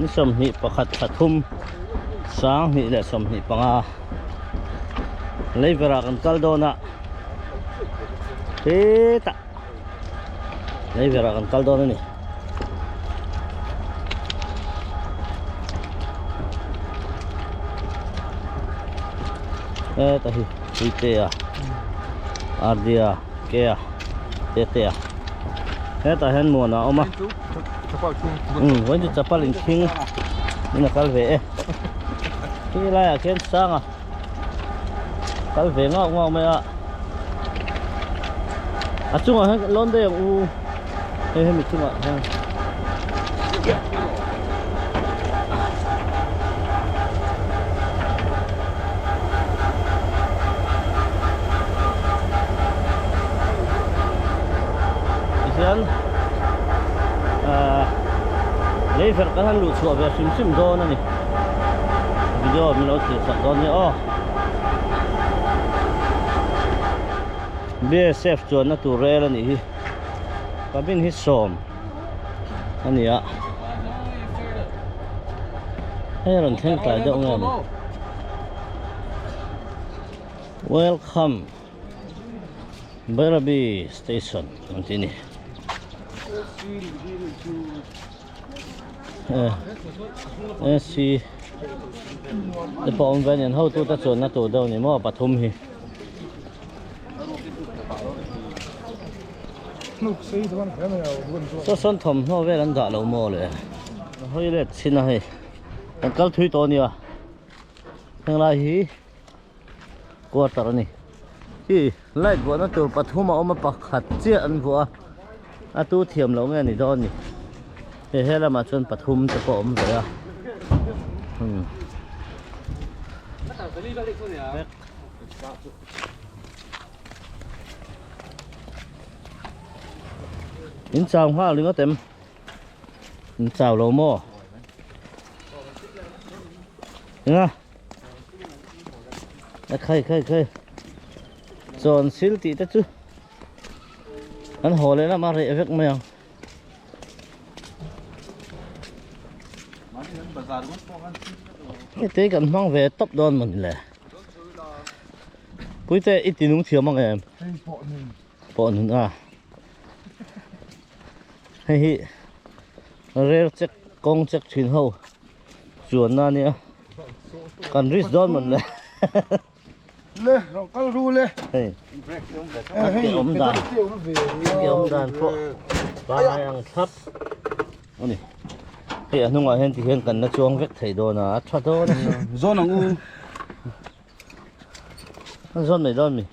Ni sawmhnih pakhat thla thum sanghnih leh sawmhnih panga leiverah kan kal dawn a hetah leiverah kan kal dawn a ni. Heta hi Puitea Ardia Kea Tetea hetah hian muan a awm a umm vawiin chu chapal inkhing in a kal ve e khi laiah khian sanga kal ve ngauh ngauh mai a a chungah hian lawn daih ang u hei hemi chungah hian tihian ahh lei verh kan han luh chhuah ve hrim hrim dawn a ni video min lo thlir sak dawn nia aw BSF chuanna tur rel a nih hi cabin hi sawm a ni a hei a rawn thleng tlai deuh nge ni welcome Bairabi station an tih a ni. AC te pawh awm ve a ni an hotute chuanna tur deuh a ni maw pathum hi. Saw sawn thawmhnaw vel an dah lo maw le hawi let chin a hei kan kal thui tawh a nia henglai hi quarter a ni hi light vuahna tur pathum a awm a pakhat chiah an vuah a a tu thiam loh nge ni dawn ni hei he lamah chuan pathum te pawh a awm ve a umm. In chau nghal ringawt em in chau lo maw enga a khai khai khai chawn sil tih te chu an haw leh lamah reh vek mai ang. Heti kan hmang ve tawp dawn mawni le. Puite i ti nung thiam ang em? Hei pawh nun. Pawh nun a. Hei hi rel check kawng check thin ho chuan na nia. Kan risk dawn mawni le. Le rawh kal ru le. Hei. Hei awm dan. Ke awm dan pawh pangai ang thlap. Ani. Hei a hnungah hian ti hian kan la chuang vek thei dawn a, a tha dawn a ni. Zawn ang u. An zawn mai dawn mi.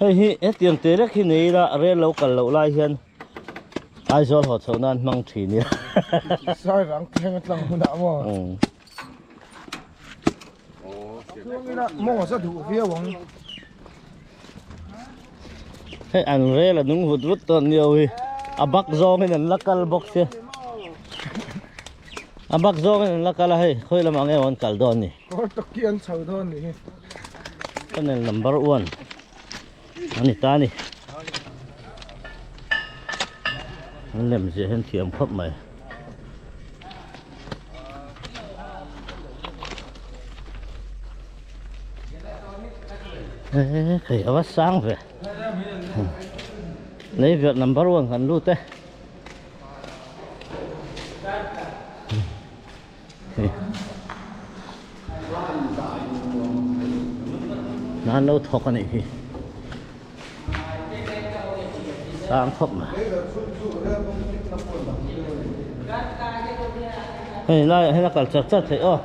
Hei hi hetiang te lek hi nei ila rel lo kal loh lai hian Aizawl haw chhoh nan hmang thin ila. Sai rang thleng atlang hunah maw. Mawng a za duh viau ang. Hei an rel a nung vut vut tawn nio hi. A bak zawngin an la kal bawk sia. A bak zawngin an la kal a hei khawi lamah nge an kal dawn ni. Kawr tawk hi an chho dawn ni hi. Channel number 1 ani ta ni. An lem ziah hian thiam khawp mai. Ê, khỉ ava sang ve lấy việc number one kan lut e nan lo thawk a nih hi sang khawp mai hei laiah hian a kal char char theih aw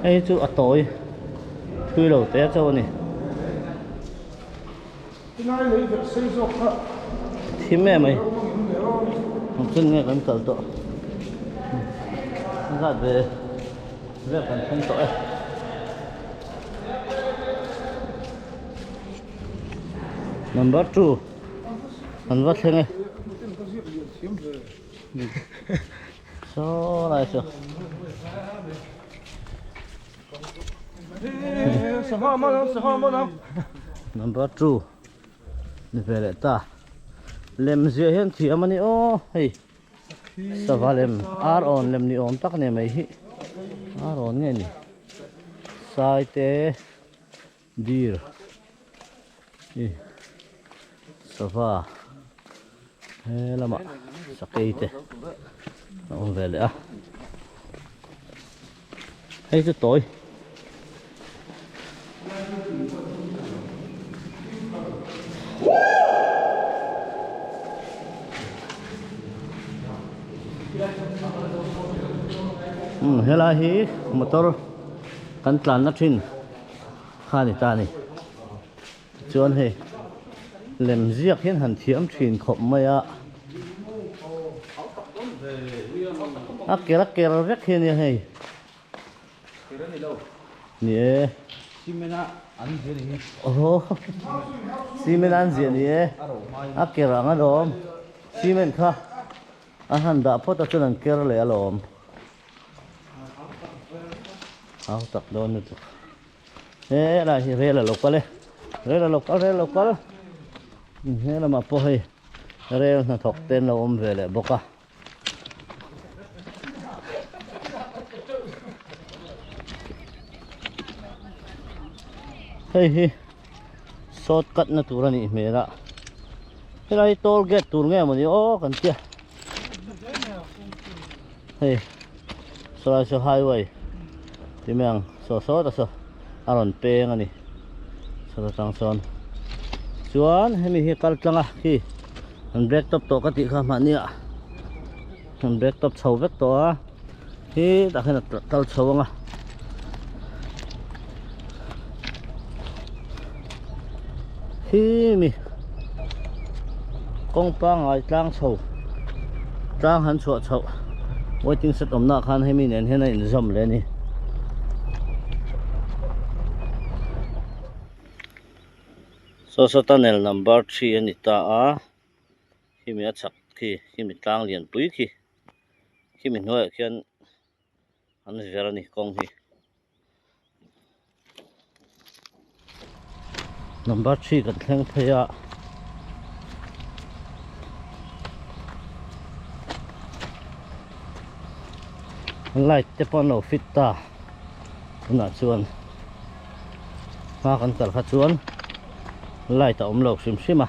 hei chu a tawi thui lo te chauh a ni thim em mai engtin nge kan kal tawh zat ve vel kan thleng tawh e. Number 2 an va thleng e saw lai chu Sangha man ang, sangha man ang. Number 2 ni ve leh ta. Lem ziah hian thiam a ni aw hei sava lem ar awn lem ni awm tak nia mai hi ar awn nge ni sai te deer hi sava he lamah sakei te a awm ve leh a hei chu tawi. Umm helai hi motor kan tlanna thin kha a ni ta a ni chuan hei lem ziak hian han thiam thin khawp mai a a ker a ker vek hi a nia hei. Ni e. Cement a an ziah ni hi. Aw cement a an ziah ni e. A ker ang alawm. Cement kha a han dah phawt a chuan an ker leh alawm. Hau tak dawn lutuk. He lai hi rel a lo kal e. Rel a lo kal rel a lo kal. He lamah pawh hei rel hnathawk te an lo awm ve leh bawk a. Hei hi shortcut na tur a nih hmel a helai hi toll gate tur nge mawni aw kan tia hei sawlai saw highway ti mai ang saw sawta saw a rawn peng a ni sawta tang sawn chuan hemi hi kal tlang a khi an break top tawh ka tih kha mahni ah an break top chho vek tawh a hi tah hian a kal chho ang a hi mi kawng pangai tlang chho tlang han chhuah chhoh waiting shed awmna ah khan hemi nen hian a inzawm leh a ni. Saw saw tunnel number 3 a ni ta a khimi a chhak khi khimi tlang lian pui khi khimi hnuaiah khian an ver a ni kawng hi number 3 kan thleng phei a. Light te pawh an lo fit ta tunah chuan hma kan kal kha chuan light a awm lo hrim hrim a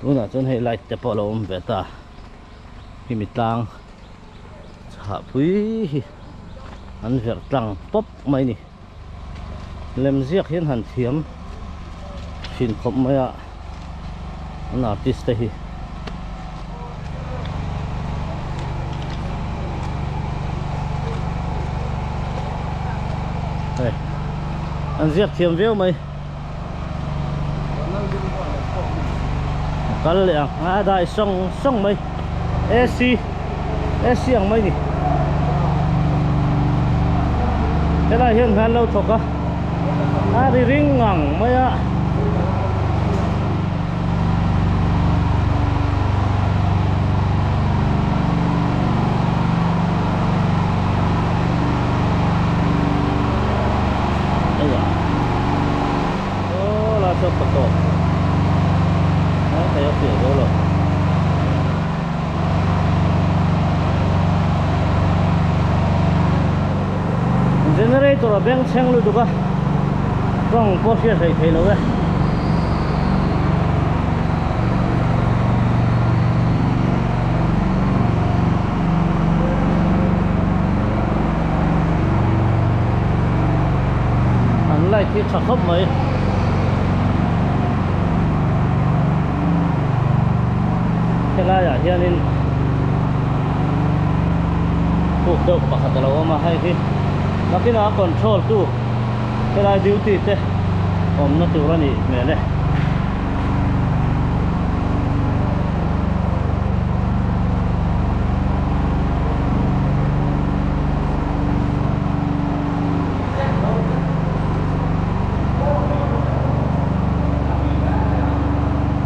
tunah chuan hei light te pawh a lo awm ve ta hemi tlang chhah pui hi an verh tlang pawp mai a ni lem ziak hian han thiam thin khawp mai a an artist te hi. Hei an ziak thiam viau mai a kal leh ang a dai sawng sawng mai AC AC ang mai ni helai hian hna an lo thawk a a ri ring ngang mai a. Generator a bengchheng lutuk a tawng pawh hriat hleih theih lo e. An light hi tha khawp mai. Helaiah hianin puk deuh pakhat a lo awm a hei hi nakinah a control tu helai duty te awmna tur a nih hmel e.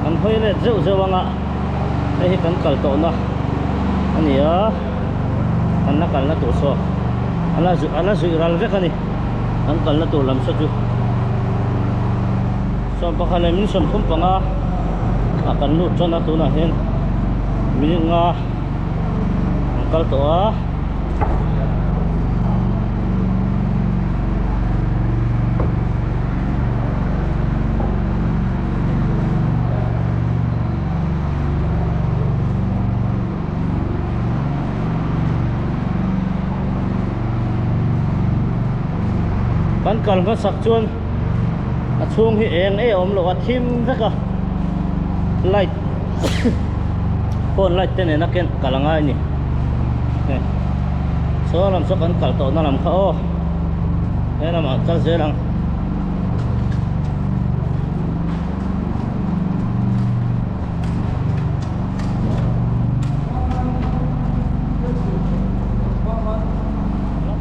Kan hawi let zeuh zeuh ang a hei hi kan kal tawhna a ni a kan la kalna tur saw a la zuih ral vek a ni kan kalna tur lam saw chu. Sawmpakhat leh min 35 ah kan lut tan a tunah hian minute nga an kal tawh a. Kan kal hmasak chuan a chhung hi eng e awm lo a thim vek a light phone light te nena ken kal a ngai a ni hei saw lam saw kan kal tawh na lam kha aw he lamah kal zel ang.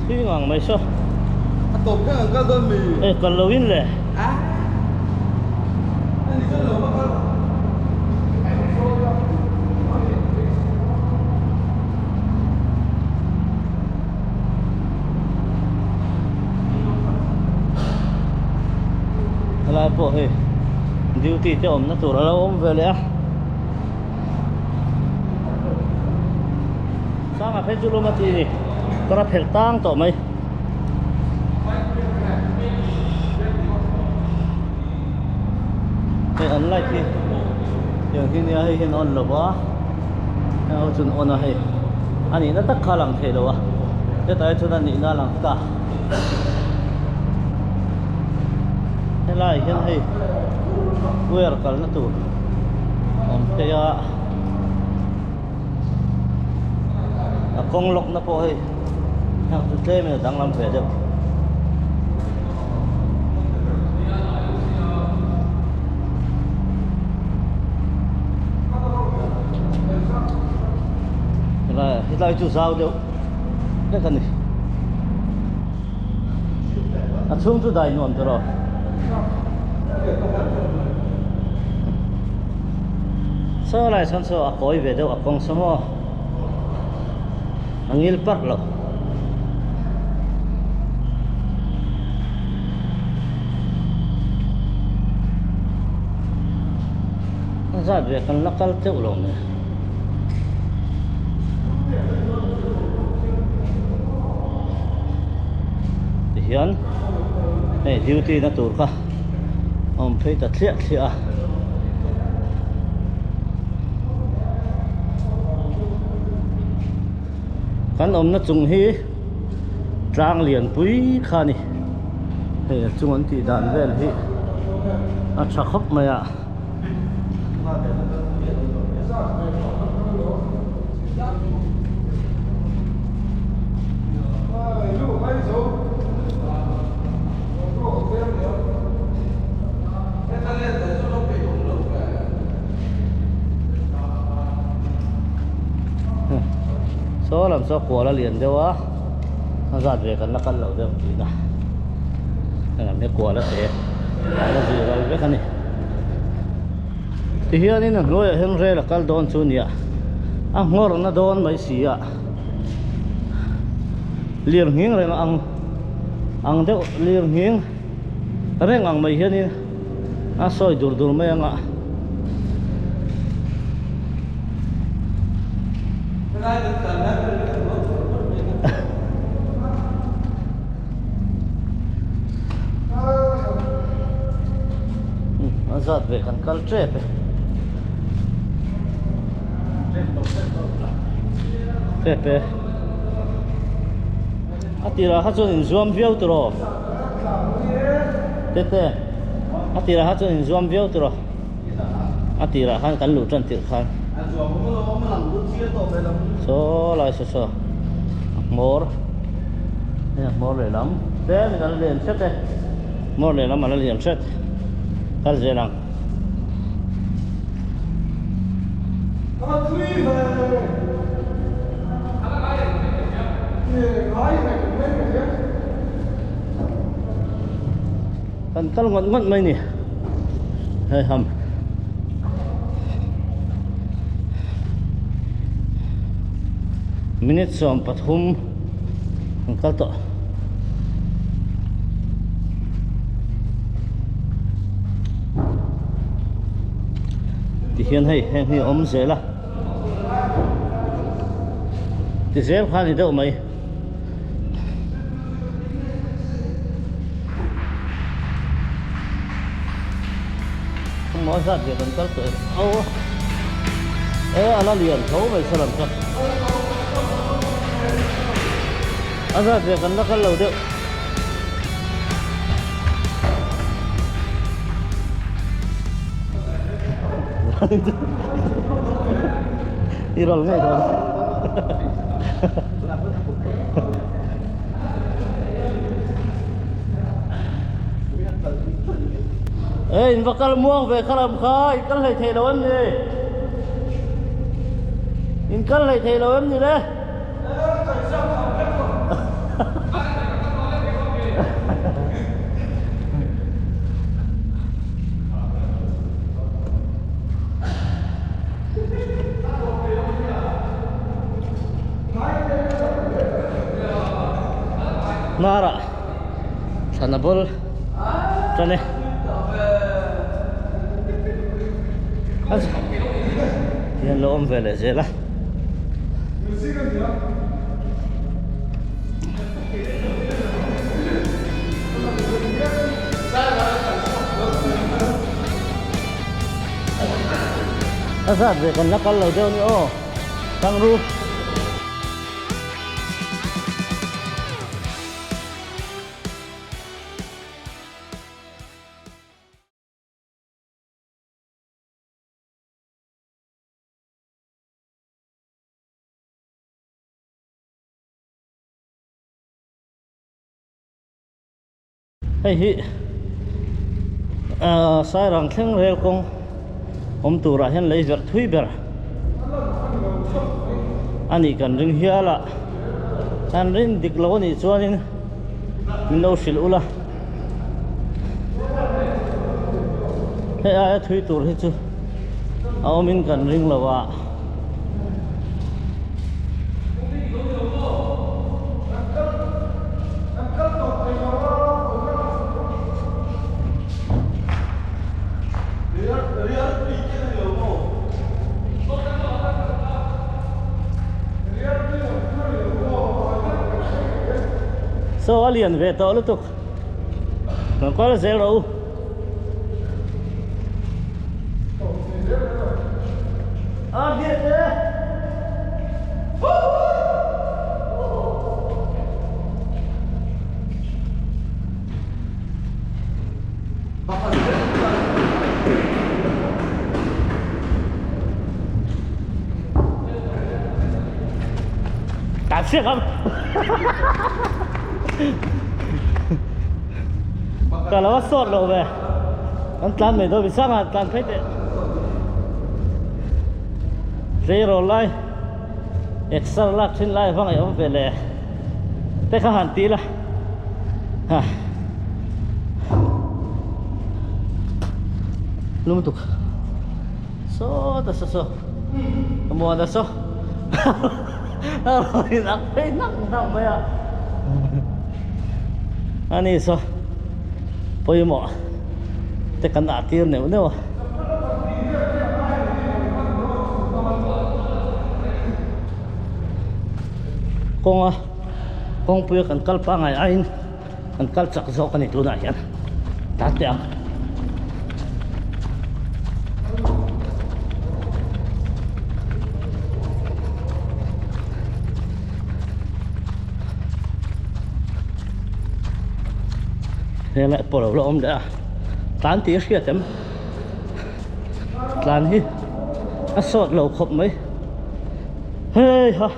Thui ngang mai saw. A tawp kha ang kal dawn mi. E kal lo in le. Helai pawh hei duty te awmna tur a lo awm ve leh a sanga phei chu lawm a tih ni kawr a phelh tang tawh mai hei an light hi tiang hi nia hei hian a on lo va heng ho chuan a on a hei a nihna tak kha a lang thei lo a hetah hi chuan a nihna a lang ta. Helai hian hei wire kalna tur awm phei a a kawng lawk na pawh hei heng chu tlem in a danglam ve deuh. Helai helai chu zau deuh vek a ni. A chhung chu dai nuam tawh rawh. Saw lai chuan saw a kawi ve deuh a kawng saw maw a ngil parh lo. A zat ve kan la kal teuh lo mai. Tihian hei duty na tur kha a awm phei ta thliah thliah a. Kan awmna chung hi tlang lian pui kha a ni. Hei a chung an tih dan vel hi a tha khawp mai a. Saw lam saw kual a lian deuh a a zat ve kan la kal lo deuh tihna helam hi kual a te a la zir ral vek a ni. Tihianin a hnuaiah hian rel a kal dawn chu nia a nghawrna dawn mai si a lir nghing reng ang ang deuh lir nghing reng ang mai hianin a sawi dur dur mai anga. A zat ve kan kal tep e. Tep e. A tirah kha chuan inzuam viau tur aw. Tete. A tirah kha chuan inzuam viau tur aw. A tirah khan kan luh tan tirh khan. Saw lai saw saw. A hmawr. Hei a hmawr lehlam. Tlem in a la lian hret e. Hmawr lehlam a la lian hret. Kal zel ang. Kan kal ngawt ngawt mai ni. Hei ham. Minute 13 kan kal tawh. Tihian hei heng hi a awm zel a ti zel kha a ni deuh mai. Maw zat ve kan kal tawh em aw e a la lian tho mai saw lam kha a zat ve kan la kal lo deuh. I rawl ngei dawn. Ê, in va kal muang ve kha lam kha, in kal hlei thei lo em ni? In kal hlei thei lo em ni le? Hnarah thlan a bawl tan e. Hian lo awm ve leh zel a. A zat ve kan la kal lo deuh a ni aw Tangru. Hei hi ahh Sairang thleng rel kawng awm turah hian lei verh thui ber a nih kan ring hial a an rin dik lo a nih chuanin min lo hrilh ula hei aia thui tur hi chu a awmin kan ring lo a. Saw a lian ve tawh lutuk rawn kal zel rawh u. Tàn siak ang. Ka lo a sawt loh ve. An tlan mai dawn misang ah tlan phei teh. Tleirawl lai exer lak thin lai vang ei awm ve le te kha han ti la ha lum tuk saw ta saw saw muan ta saw a rawn in ak phei nak nak mai a ani saw pawimawh te kan ah tir neuh neuh a. Kawnga kawngpuia kan kal pangai aiin kan kal chak zawk a ni tunah hian tan teh ang. Helai pawh lo la awm leh a tlan tih a hriat em tlan hi a sawt lo khawp mai hei ha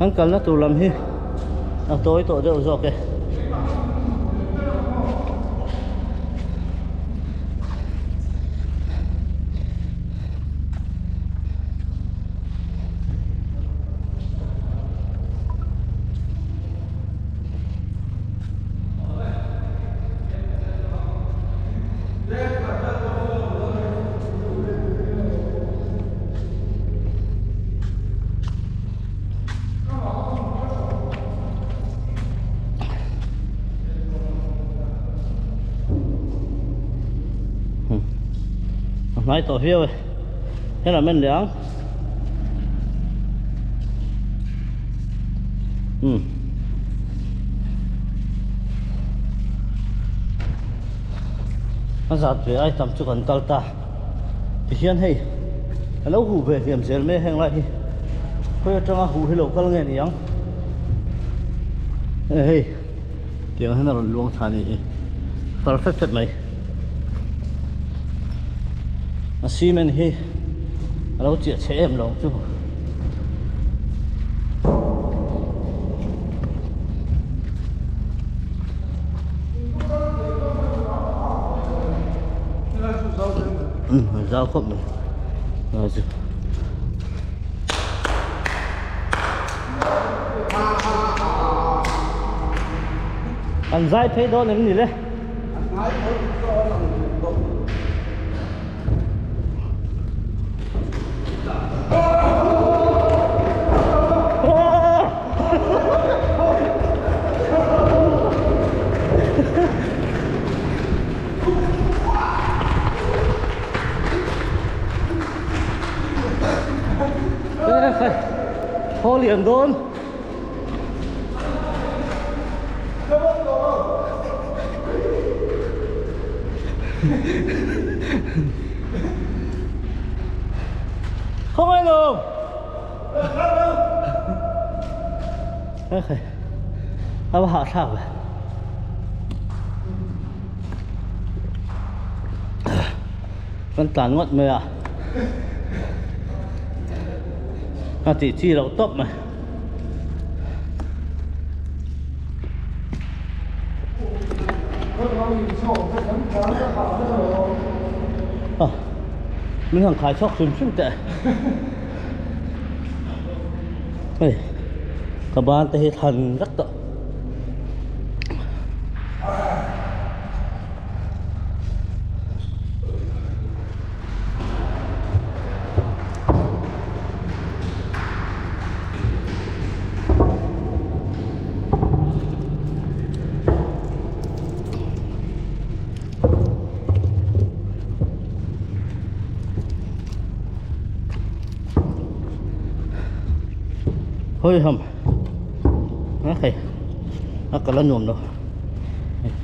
an kalna tur lam hi a tawi tawh deuh zawk e. Hnai tawh viau e. Helam en leh ang. Umm. A zat ve ai tam chu kan kal ta. Tihian hei a lo huh ve hliam zel mai heng lai hi. Khawi atanga huh hi lo kal nge ni ang. E hei tiang hian a rawn luang thla a ni hi. Far fep fep mai. A cement hi a lo chiah chhe em lo chu. Zau khawp mai lai chu. An zai phei dawn em ni le? Khaw lian dawn. Khawngaih lo. A va hahthlak ve. Kan tlan ngawt mai a. A tih chi loh tawp mai. Min han khai chhuak hrim hrim teh. Hei ka ban te hi thlan vek tawh. Hawi ham a hei a kal a nuam lo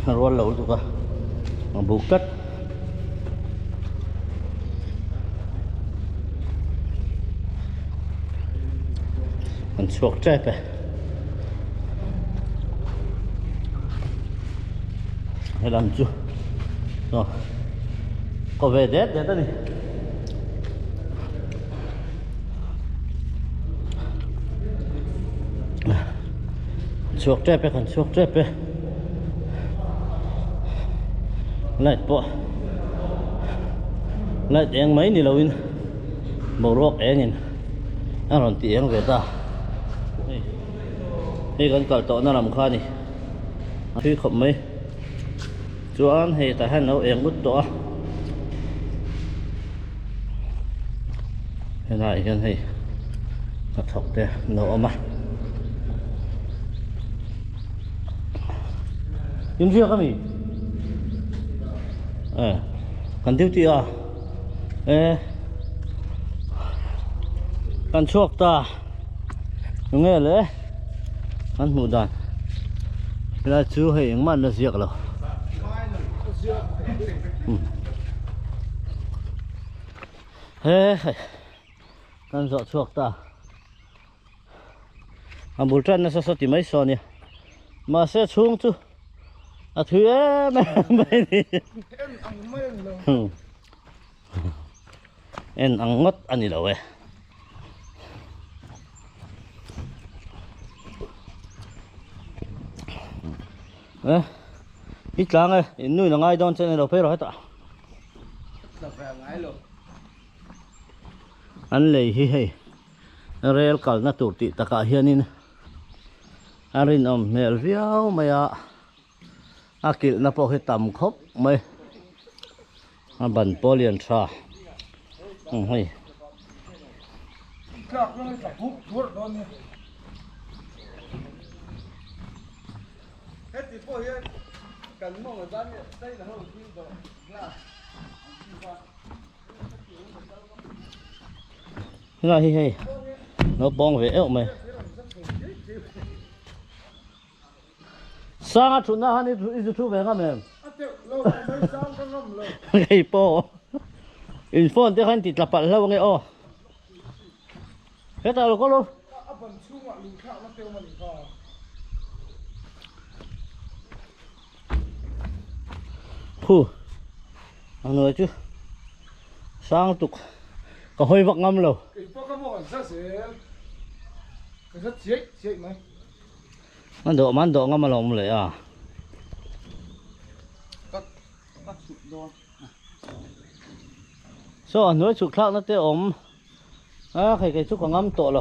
a rual lo lutuk a a buk tlat. An chhuak tep e. Helam chu aw kaw ve det det a ni. Chhuak tep e kan chhuak tep e. Light pawh light eng mai ni loin boruak engin a rawn ti eng ve ta hei hei kan kal tawhna lam kha a ni a thui khawp mai chuan hei tah hian lo eng ut tawh a helaiah hian hei hnathawk te an lo awm a. In riak a mi? E kan duty a e kan chhuak ta nge le kan hmuh dan helai chu hei engmah an la ziak lo he hei kan zawh chhuak ta. A bul tan nasa saw ti mai saw a nia mahse chhung chu a thui em em mai a ni en ang mai a ni lo en ang ngawt a ni lo e e i tlang e in nuin a ngai dawn che a ni lo phei rawh hetah an lei hi hei. Rel kalna tur tih takah hianin a rinawm hmel viau mai a, a kilhna pawh hi tam khawp mai, a ban pawh lian tha ang hei. Helai hi hei naupang ve euh mai. Sanga thutna han i zu thu ve ngam em? Hei pawh in phone te khan ti tla palh hlauh ange aw. Hetah lo kawlh u. Khu a hnuai chu sang tuk ka hawi vak ngam lo. A dawh man dawh ngam alawm le a. Saw a hnuai chhuk thlakna te awm a khai kei chu ka ngam tawh lo.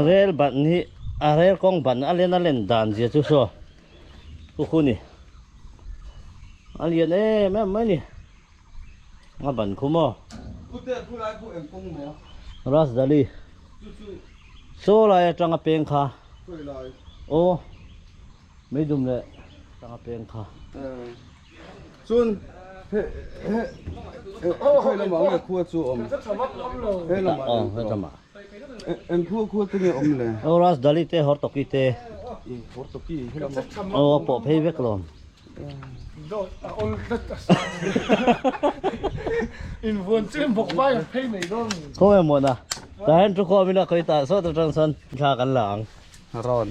Rel ban hi a rel kawng ban a len a len dan zia chu saw. Hu hu ni a lian em em mai ni a ban khu maw Rasdali saw lai atanga peng kha aw meidum leh atanga peng kha. Chuan he he khawi lamah nge khua chu awm he lamah aw he lamah eng khua khua te nge awm le aw Rasdali te Hortoki te Hortoki he lamah aw a pawh phei vek lawm khaw emaw na tah hian thu khawm ila khawi tah sawt atang sawn thla kan la ang. Rawn.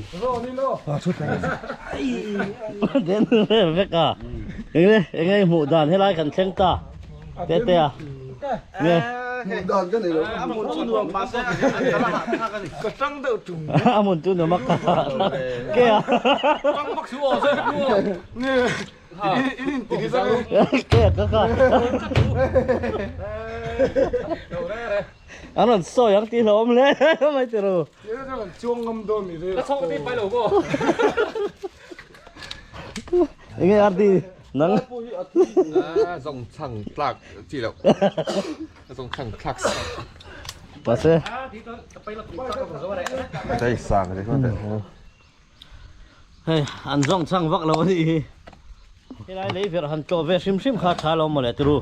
Den vek a. Enge enge hmuh dan helai kan thleng ta. Te te a. Nge. Hmuh dan ka nei lo. A hmun chu nuam mahse a la hah thlak a ni. Ka tang deuh tum. A hmun chu nuam a ka hah thlak. Ke a. Tang bak su aw zai nu. Nge. Ke a ka ka. An rawn sawi ang tih hlauhawm hle mai ti ru. Enge RD nang. Zawng chhang tlak chi loh. Zawng chhang thlak sak. Mahse. Dai sang ri ngawt e. Hei an zawng chhang vak lo a nih hi. Helai lei verh han tlawh ve hrim hrim kha tha lo mawle turu.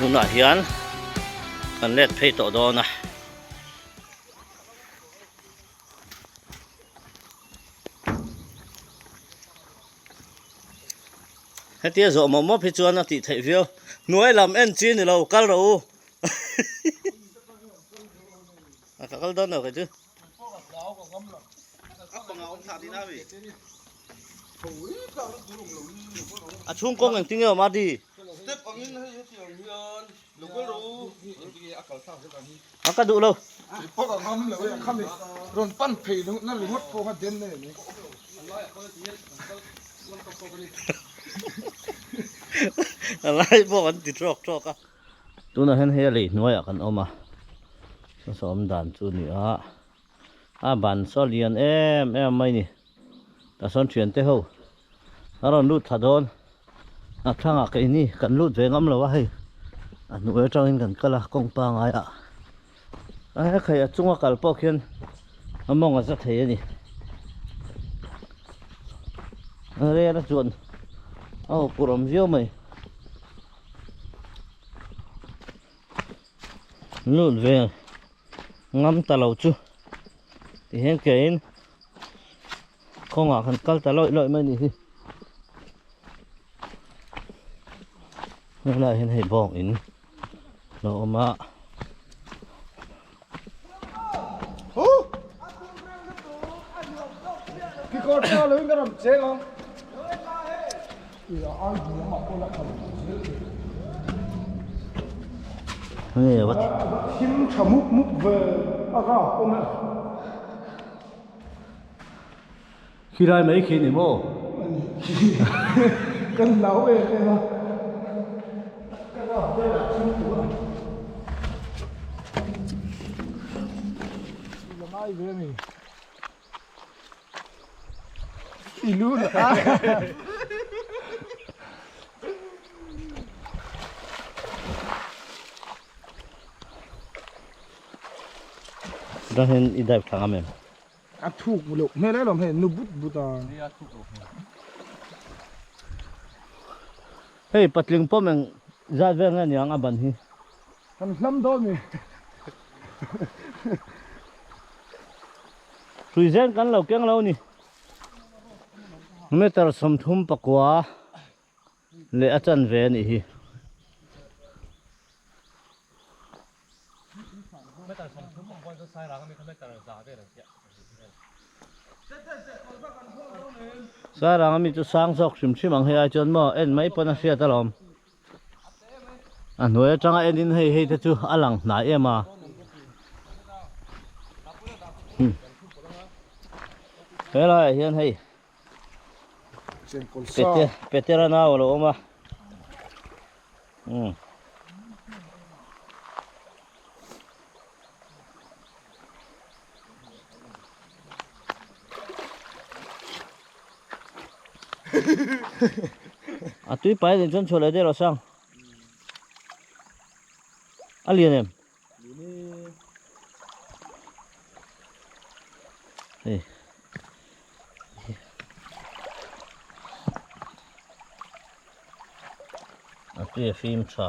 Tunah hian kan let phei tawh dawn a. Hetia zawh mawp mawp hi chuan a tih theih viau. Hnuai lam en chi ni lo kal rawh u. A ka kal dawn lo kei chu. A chhung kawng engtin nge awm a di? Step angin hei hetiang hian lo kal rawh u. A ka duh lo. Pawh ka ngam lo e a khami rawn pan phei na ringawt pawh kha den na ni. A lai pawh kan ti tawk tawk a. Tunah hian hei a lei hnuaiah kan awm a. Saw awm dan chu a ni a. A ban saw lian em em mai ni. Tah sawn thian te ho a rawn lut thla dawn. A thlangah keini kan lut ve ngam lo a hei. A hnuai atangin kan kal a kawng pangaiah. A hekhei a chunga kal pawh khian a mawng a za thei a ni. A rel a chuan a aw kur awm viau mai. Lut ve ngam ta lo chu tihian keiin kawngah kan kal ta lawih lawih mai a nih hi. Helaiah hian hei bawng in lo awm a. Khilai mai khi ni maw? Kan hlau em em a, ka rap velah thim tur a. La ngai ve a ni. I lu la a. Tah hian i dive thla ngam em? A thuk loh hmel em hei nu but but a. Hei patling pawm eng zat vel nge niang a ban hi. Kan hlam dawn mi. Hrui zen kan lo keng lo ni. Meter 39 leh a chanve a nih hi. Sairang ami chu sang zawk hrim hrim ang hei ai chuan maw en mai pawn a hriat alawm. A hnuai atanga en in hei hei te chu a lang hnai em a. Helaiah hian hei Petera nau a lo awm a. Umm. A tui pai din chuan chhuah leh der aw sang. A lian em? Hei. A tui a fim tha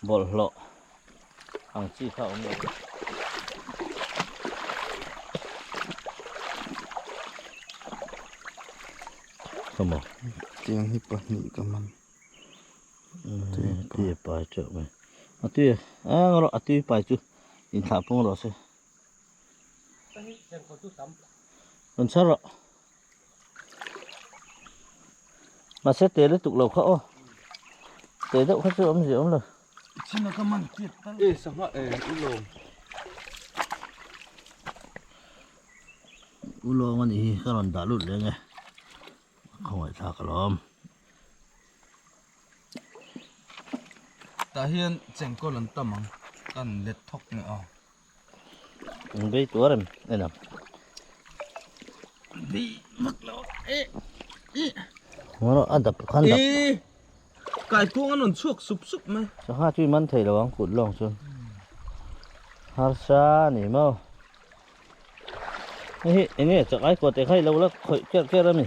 bawlhhlawh ang chi kha a awm lo. Khawmaw. Tiang hi pahnih ka man. Tui a pai teuh mai. A tui a rawh a tui pai chu inthlah pung rawh se. Rawn chhar rawh. Mahse te lutuk lo kha aw. Te deuh kha chu awm zia awm lo. E sangha e ulawng. Ulawng a nih hi ka rawn dah lut leng e. A khawngaihthlak alawm. Tah hian chengkawl an tam ang. Kan let thawk nge aw. An bei tuar em en ang. Bei vak lo e e. Ngawr a dap khan dap. E kai kuang an rawn chhuak sup sup mai. Sangha chu i man thei lo ang kut lawng chuan. Harsa a ni maw. Hei hi eng nge chak ai kuat te kha i lo la khawih kerh kerh a mi.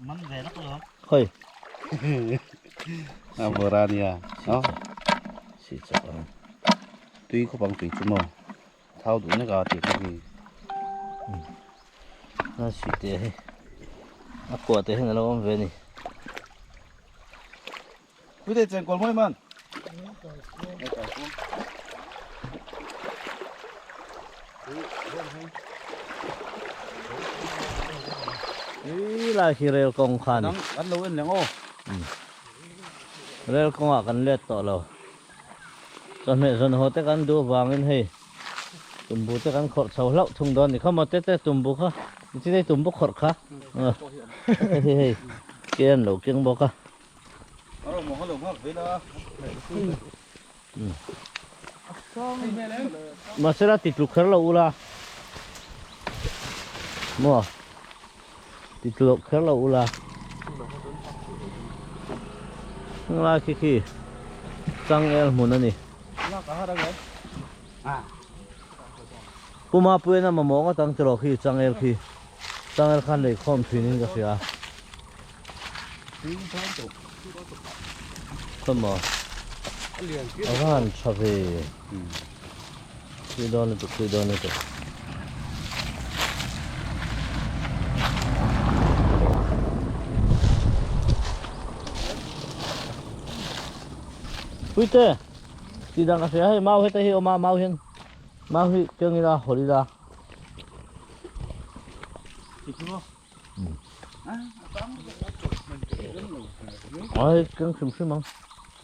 Man ve lak lo. Khawih. A bawra nia. No. Si chak ang. Tui khawp ang tui chu maw. Thau duh nek a tih kha hi. A si te hi. A kuah te hian a lo awm ve ni. Pui te chengkawl mawi man. Ih lai khi rel kawng kha ni. An lo en leng aw. Rel kawngah kan let tawh lo. Chawhmeh zawn haw te kan duh vangin hei tumbu te kan khawrh chho hlauh thung dawn a ni. Kha maw tete tumbu kha nichina i tumbu khawrh kha hei hei ke an lo keng bawk a. Mahsela ti tlu kher lo ula maw ti tlu kher lo ula heng lai khi khi changel hmun a ni Pu Mapuian a mamawh ngawt ang tiraw khi changel khi changel khan lei khawm thin in ka hria. Khaw maw a va han tha ve tui dawn lutuk tui dawn lutuk. Puite tih dan ka hria hei mau heta hi a awm a mau hian mau hi keng ila hawlh ila. Ai keng hrim hrim ang.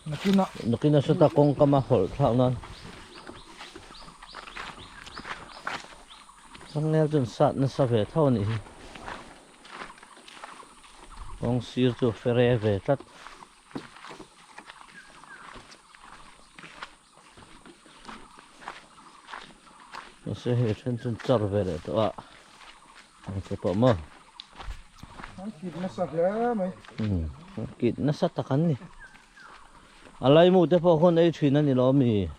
Nakina. Nakina sata kawng kama hawlh thlak nan. Changel chuan sat nasa ve tho anih hi. Kawng sir chu fere ve tlat. Mahse hei then chuan char ve leh tawh a ang che pawh maw. An kit nasa hle mai. Umm an kit nasa tak an ni. A laimu te pawh khawn ei thin a ni lo mi.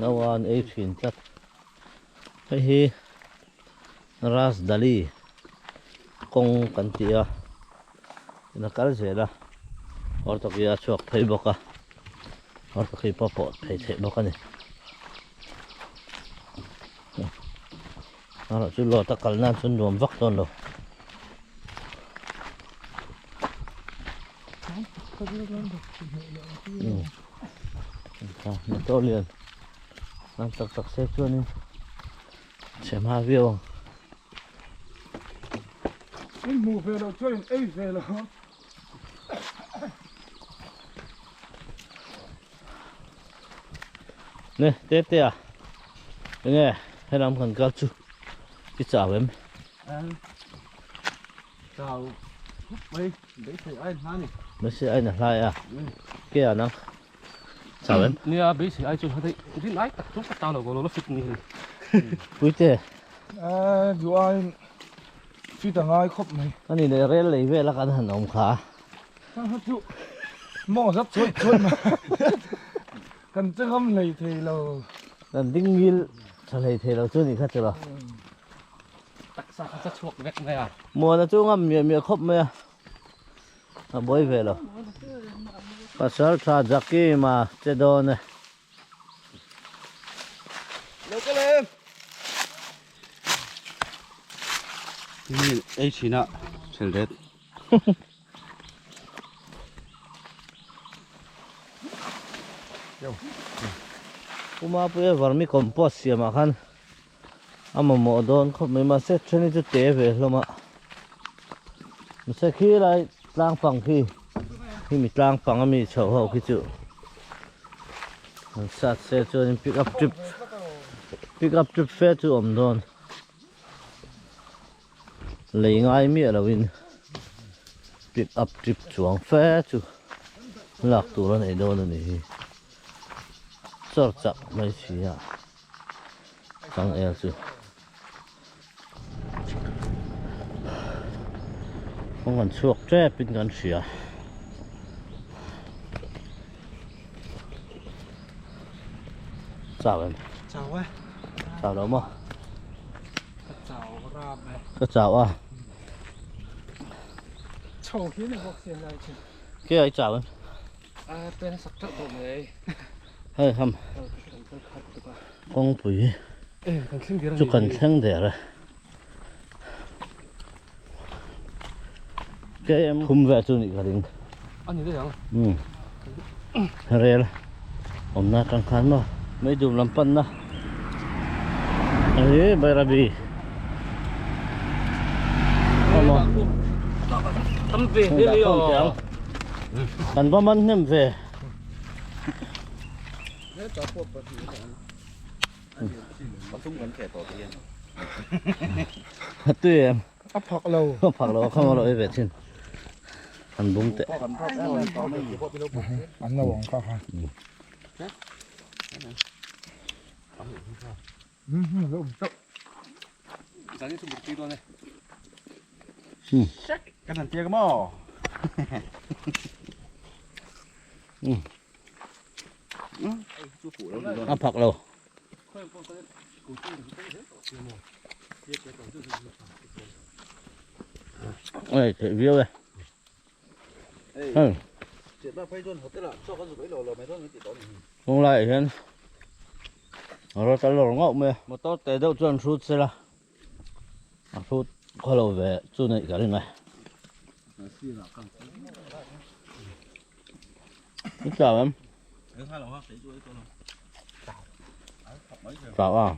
No a an ei thin tlat. Hei hi Rasdali kawng kan ti a. In a kal zel a hortawki a chhuak phei bawk a hortawki pawh pawh phei theih bawk a ni erawh chu lawt a kal nan chuan nuam vak dawn lo. Motor lian an tak tak se chuanin chhe hma viau ang. In hmuh ve loh chuan in ei ve lo. Ne te te a enge helam kan kal chu i chau em? Chau khawp mai beisei ain hla ni. Beisei ain a hlai a ke a nang chau em? Nia beisei ai chuan hei rin ai tak chu ka chau lo lo fit ni hei. Puite. A duh aiin fit a ngai khawp mai. Ani leh rel lei vel a kan han awm kha. Kha chu mawng zat chuai chuai mai. Kan che ngam hlei thei lo. Kan ding ngil tha hlei thei lo chu ni kha chu lo. Taksa kha cha chhuak vek mai a. Muana chu ngam miah miah khawp mai a. A buai ve lo. Pasal tha Jackie ma che dawn e. Lo ka lem. Ni ei thina thil ret. Puma puia vermi compost siamah khan a mamawh dawn khawp mai mahse then hi chu te ve hlawm a mahse khi lai tlang pang khi khi mi tlang pang ami chho ho khi chu an sat se chuanin pick up trip pick up trip fe chu awm dawn lei ngai miah loin pick up trip chuang fe chu lak tur a nei dawn a ni hi chawr chak mai si a. Chang el chu kawng an chhuak tep in kan hria chau em chau e chau lo maw ka chau rap e ka chau a chho hian a bawk siam lai chu ke ai chau em a pen sak teuh tawh mai Hei ham kawngpui chu kan thleng der a km thum vel chu nih ka ring umm rel awmna atang khan maw meidum lam panna hei Bairabi awm a. Tam ve hle mai aw. Kan va man hnem ve. A tui em? A phak lo. A phak lo kha lo ei ve thin. An bung teh. An lo ang kha kha. Kan han tiak maw? A phak lo. Ôi, thử viêu đây. Ừ. Không lại hiền. Rồi ta lor ngọc mẹ. Motor te deuh chuan hrut sela. A hrut khaw lo ve chu neih ka ring a. Ít chào em. Chào à.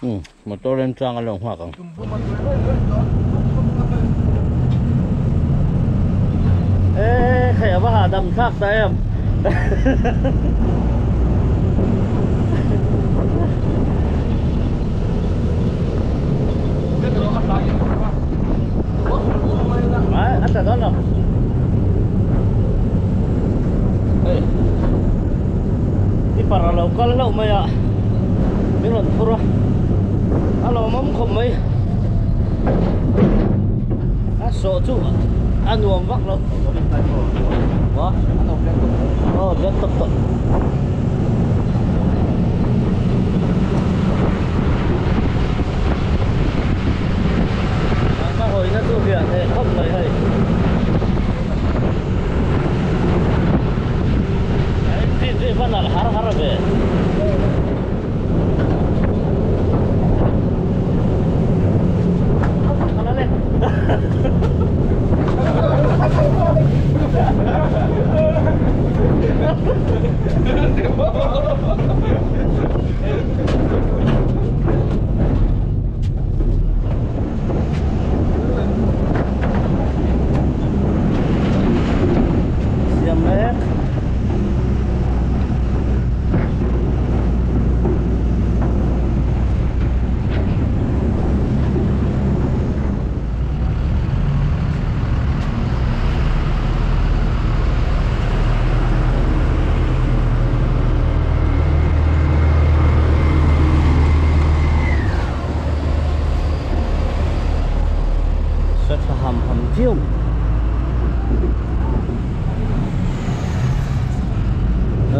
Ừ, motor lên trang ở lòng hoa còn. Ê, khỏe quá hả, đầm thác ta em. Đấy, anh sẽ đón nào. Ê. Đi para lo kal lo mai a. Min rawn phur a. A lawmawm khawp mai. A sawh chu a nuam vak lo. Maw? Aw laptop tawh. A hma hawina chu hian hei khawp mai hei. Engine chu i va nalh har har ve. Siam mek. Sa tha ham ham viau mai.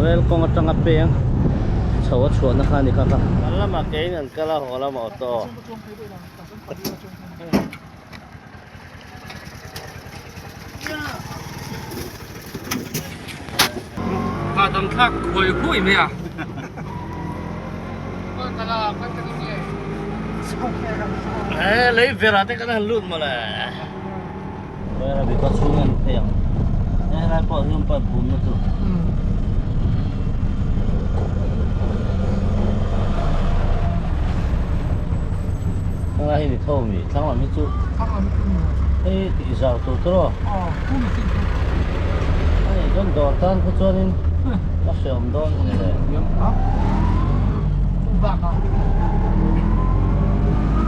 Rail kawng atanga peng chho a chhuahna kha a ni kha kha. Kan lamah keiin an kal a, haw lamah auto. Hahdam thlak huai huai mai a. He lei verah te kan han lut mawle. Bairabi khaw chhung an phei ang. He helai pawh hian pipe bumna chu. Helai hi ni tho mi thlang lam hi chu. Hei tih zau tur tur aw. Ani chuan dawr tan khaw chuanin a hreawm dawn a ni le.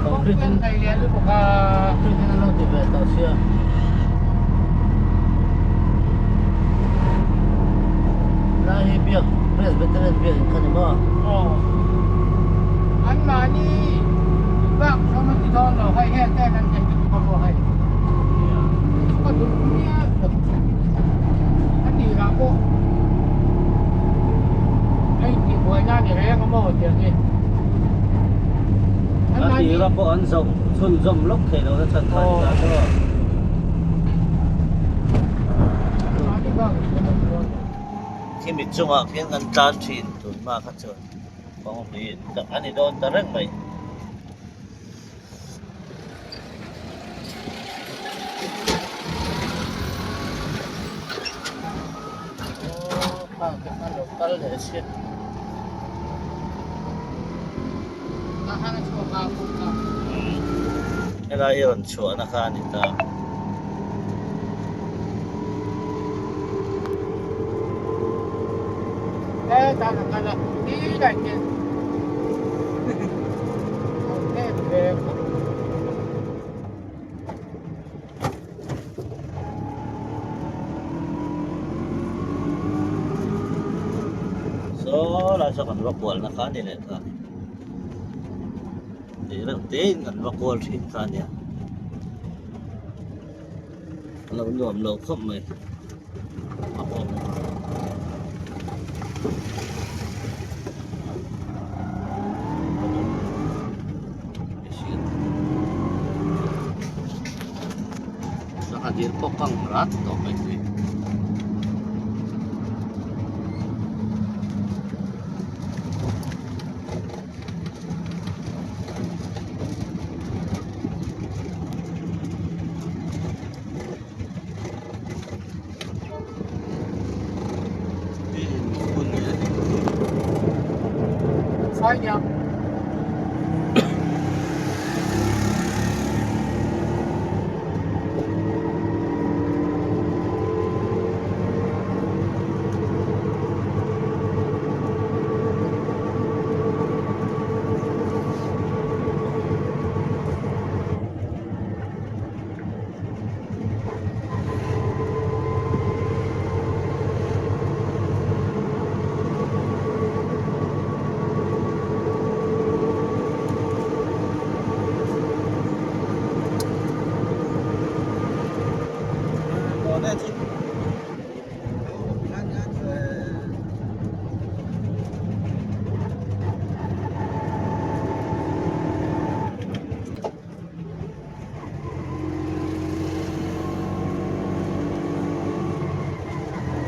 Concrete in concrete in an lo ti ve tawh sia. Lai hi biak Presbyterian biak in kha ni maw? Aw. An mahni bak chuan an ti dawn lo hei heng ten an nei lutuk a maw hei. Ka duh miah lo. A tirah pawh a intihbuai nan i reng a maw tiang hi. A tirah pawh an zoh chhunzawm lawk thei lo na chhan kha ni ta chu. Khi mi chungah khian kan tlan thin tun hma kha chuan kawng hi a ni dawn ta reng mai. Aw khang te khan lo kal leh si. Helai hi rawn chhuahna kha a ni ta. Saw lai saw kan va kualna kha a ni leh ta a ni. Tih reuh tein kan va kual thin kha a nia. A lo nuam lo khawp mai. A awm. Sangha dil pawh kang rat tawh mai thei.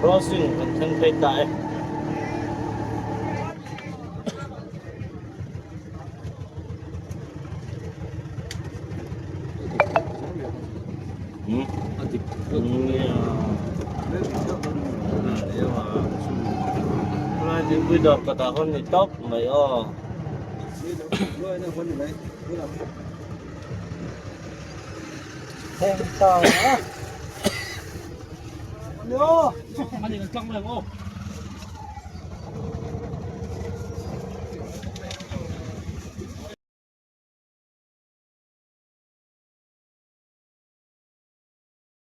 Crossing kan thleng phei ta e. Hmm. Lai dingpui dawr kawtah khawn ni tawp mai aw.